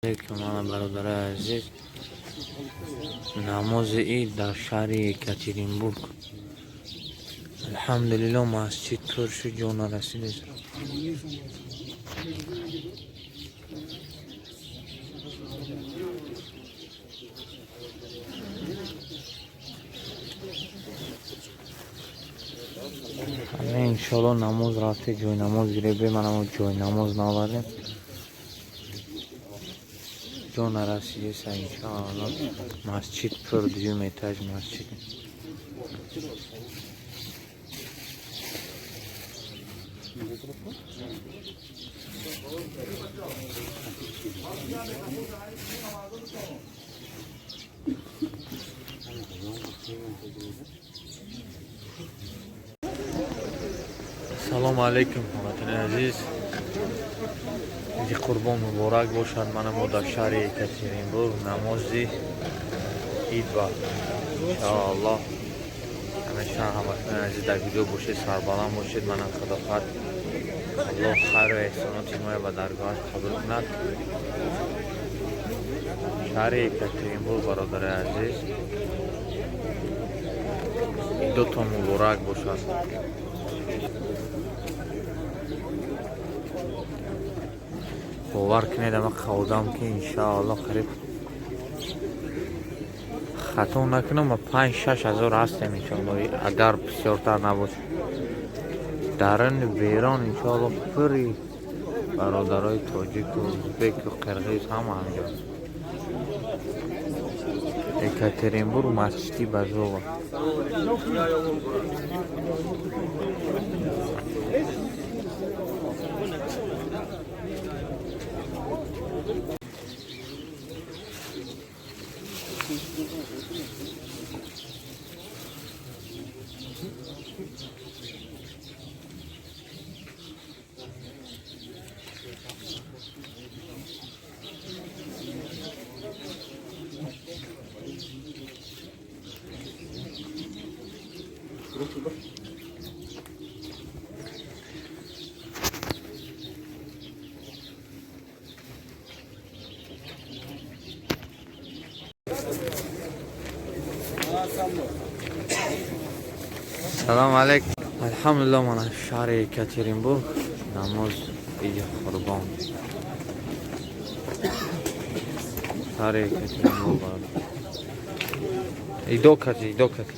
Алейкум, мана, бародарои азиз, намози ид дар шаҳри Екатеринбург. Алҳамдулилло, масҷид пур шуд, ҷо нарасидест. Ҳаме, иншоалло, намоз рафте, ҷои намоз гиребе. Манамо ҷои намоз навардем, ҷо нарасидеса. Иншоалло, масҷид пур, дуюм этаж масҷид. Салому алейкум, ҳамватани азиз, иди Қурбон муборак бошад. Мана, мо дар шаҳри Екатеринбург намози ид ба. Иншоаллоҳ, ҳамеша, ҳамватани азиз, дар куҷо бошед, сарбаланд бошед. Мана, худохоҳад, Аллоҳ хайру эҳсоноти моя ба даргоҳаш қабул кунад. Шаҳри Екатеринбург, бародари азиз, идотон муборак бошад. Бовар кунед, ама одам ки, иншоалло, қариб, хато накунам, ма 5-6 ҳазор ҳастем, иншоалло, агар бисёртар набошад. Даруни берон, иншоалло, пури бародарои тоҷику узбеку қирғиз ҳама ҳамҷо. Екатеринбург, масҷиди Базова. Салом алейкум. Алҳамдулилло, мана, шаҳри Екатеринбург, намоз иди Қурбон, шаҳри Екатеринбург. Идо кати, идо кати.